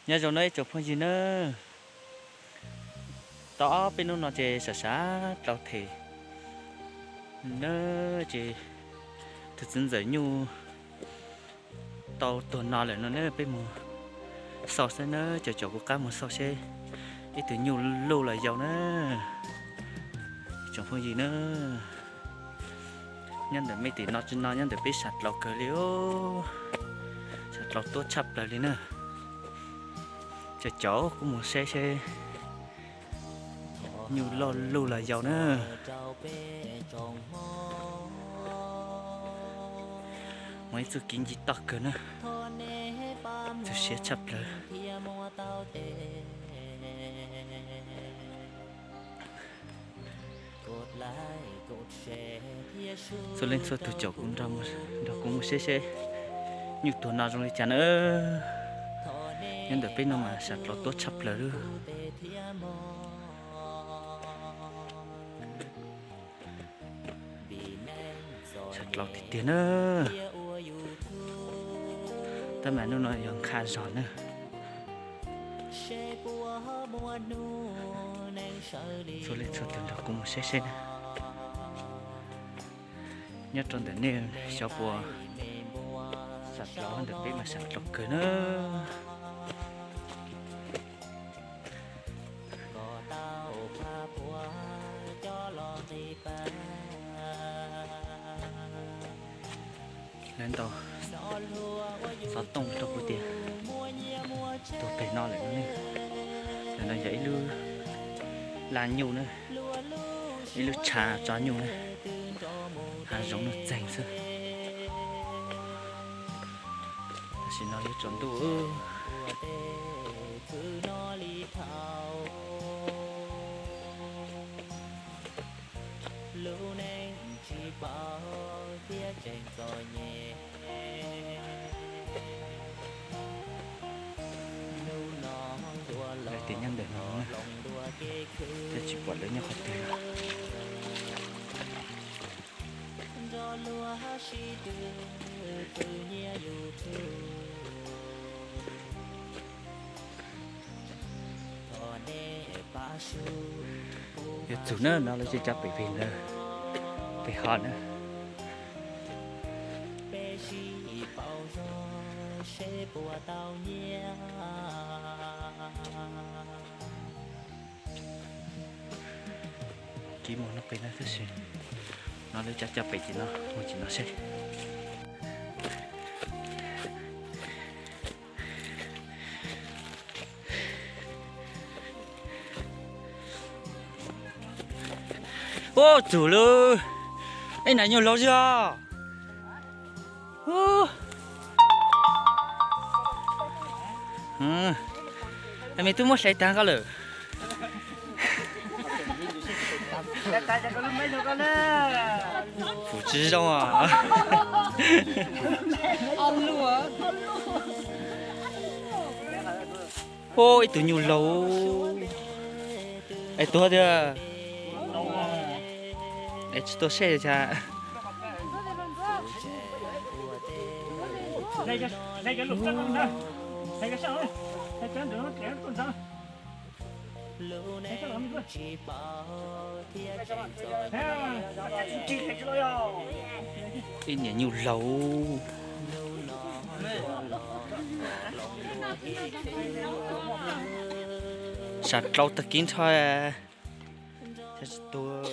Nyob zoo nawb ib tsoom phooj ywg nawb, tau ob peb hnub no ces sam sam dlhau them na, ces tus txiv ntxawm nyuj tau tuag no lawm no na, peb mus xauj seb na, caum caum kuv qab mus xauj seb ib tug nyuj luj los yau na, ib tsoom phooj ywg na. Nyob ntawm me tim no tsis no nyob ntawm peb sam dlhau kawg li, sam dlhau tuab tshaj plaws li na. Caum caum kuv mus saib seb nyuj loj luj los yau na. Muaj ib txuj kev nce toj kawg na, tu siab tshaj plaws. Txhua leej txhua tus caum kuv nrog kuv mus saib seb nyuj tuag no zoo li cas na. Nyob ntawm peb no mas sam dlhau tuab tshaj plaws lawm. Sam dlhau tiag tiag na. Tab mas hnub no yog nqha zog na. Txhua leej txhua tus nrog kuv mus saib seb na. Nyob rau ntawm nej xyov puas, sam dlhau ntawm peb mas sam dlhau kawg na. Lawv ntaus xov tooj rau kuv tias tuag pem no lawm no ne. Ntawm no yog ib lub laj nyuj na, ib lub tshav tso nyuj na, hav zoov no txeeg xwb. Tam sim no yuav tsaus ntuj. Lawv tias nyob ntawm no na, thiab tsis pom lawv nyob qhov twg. Yuav txug na no lawv tsis cov pem pem ntawd, pem ho na. Kiv mus no pem no tab sis no lawv cov cov pem tim no mus tim no seb. Ua txug lawm, ib nas nyuag laus zog. Me tub muab hlais tag nqo lawm. Kuv tsis zoo os. Ua ib tug nyuj laus es tuag tiag. Es tsis tuaj seb cas. Ib niam nyuj laus. Sam dlau tag kiv nrho. Tsis tuag.